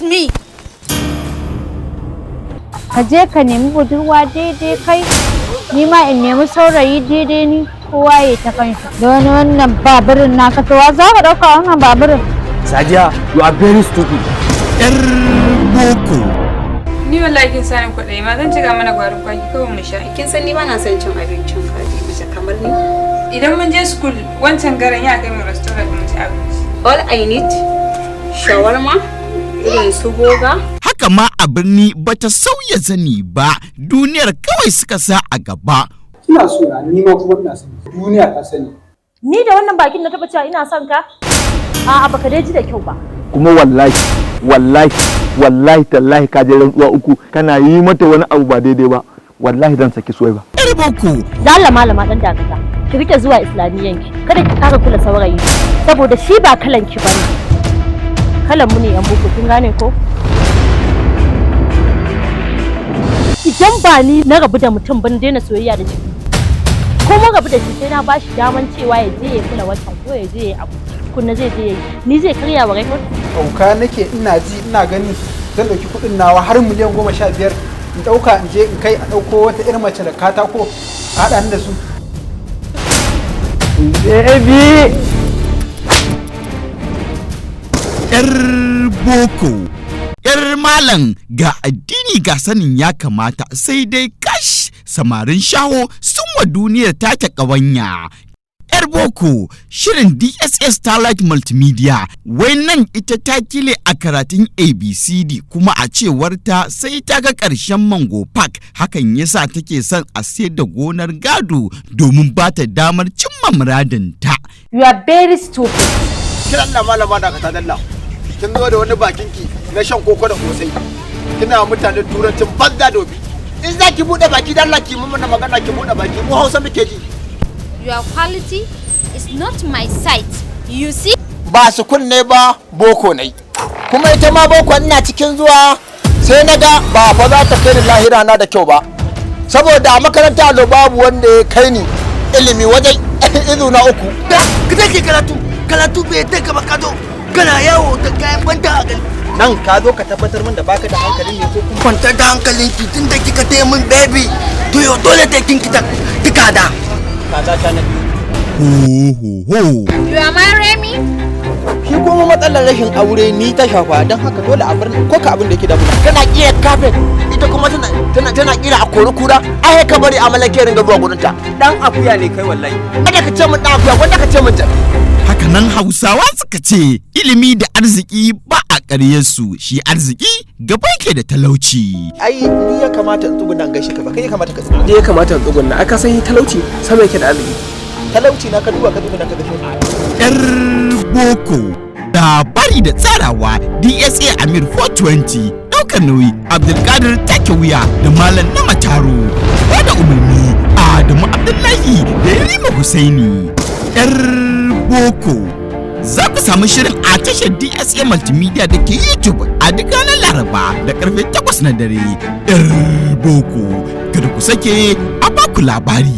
me. Ka je ka nemi budurwa daidai kai, ni ma in nemi saurayi daidai ni, kowa ya ta kanshi. Da wani wannan baburin naka, to wa za ka ɗauka wannan baburin? Sadiya, you are very stupid. Yar Boko. Ni wallahi kin sani kwaɗayi ma, zan cika mana gwarin kwaki kawai mu sha. Kin san ni ba na son cin abincin kaji, mace kamar ni. Idan mun je school wancan garan, ya kai mu restaurant mu ci abinci. All I need, shawarma, irin su burger. Haka ma a birni bata sauya zani ba, duniyar kawai suka sa a gaba. Kina so na, ni ma kuma ina son ki. Duniya ta sani. Ni da wannan bakin na taba cewa ina son ka? A'a, baka dai ji da kyau ba. Kuma wallahi, wallahi, wallahi tallahi, ka je rantsuwa uku kana yi mata wani abu ba daidai ba. Wallahi zan saki soyayya. Yar Boko. Da Allah malama, dan dakata. Ki rike zuwa islamiyyan ki. Kada ki kara kula saurayi, saboda shi ba kalan ki bane. Kalan mu ne yan boko, kin gane ko? Idan ba ni na rabu da mutum ban daina soyayya da shi, ko mun rabu da shi, sai na bashi daman cewa ya je ya kula wancan ko ya je ya abu kunna zai je ya yi, ni zai karya wa record. Hauka nake ina ji ina gani, zan ɗauki kuɗin nawa har miliyan 15 in ɗauka in je in kai a ɗauko wata irin mace da katako a haɗa ni da su. Baby! Yar Boko. Yar malam ga addini ga sanin ya kamata, sai dai kash, samarin shaho sun wa duniyar take ƙawanya. Yar Boko, shirin DSS Starlight Multimedia. Wai nan ita ta kile a karatun ABCD, kuma a cewar ta sai ta ga ƙarshen Mango Park. Hakan yasa take son a sayar da gonar gado domin ba ta damar cimma muradinta. You are very stupid. Kiran Allah, malama, da ka ta dalla. Kin zo da wani bakin ki na shan koko da kosai. Kina mutane turancin banza dobi. In za ki bude baki, dalla ki mun mana magana, ki bude baki, mu Hausa muke ji. Your quality is not my sight. You see? Ba su kunne ba, boko nai. Kuma ita ma boko ina cikin zuwa sai na ga ba fa za ta kai ni lahira na da kyau ba. Saboda a makaranta allo babu wanda ya kai ni ilimi wajen izu na uku. Ka take karatu, karatu bai ta ba, ka zo kana yawo da kayan banta a gari. Nan ka zo ka tabbatar min da baka da hankali ne ko kuma? Kwantar da hankalinki, tun da kika taya min baby, to yau dole ta kin kita tika da. Kaza ta na biyu. Ho ho ho. You are marrying me? Shi kuma matsalar rashin aure ni ta shafa, don haka dole a bar ko ka abin da yake damuna. Kana kira kafet, ita kuma tana kira a kori kura, ai ka bari amalake ringa zuwa gurin ta. Dan akuya ne kai wallahi. Kada ka ce min dan akuya, wanda ka ce min jaki. Hakanan Hausawa suka ce ilimi da arziki ba a ƙaryarsu, shi arziki gaba yake da talauci. Ai ni ya kamata in tsuguna in gaishe ka, ba kai ya kamata ka tsuguna. Ni ya kamata in tsugunna, aka san talauci sama yake da arziki. Talauci na ka duba, ka tsuguna ka gaishe ni. Yar Boko. Labari da tsarawa DSA Amir 420, ɗaukar nauyi Abdulkadir Take Wuya da Malam na Mataro. Bada umarni Adamu Abdullahi da Yarima Husaini. Yar Boko. Za ku samu shirin a tashar DSA Multimedia da ke YouTube a duk ranar Laraba da karfe 8 na dare. Yar Boko. Kada ku sake a baku labari.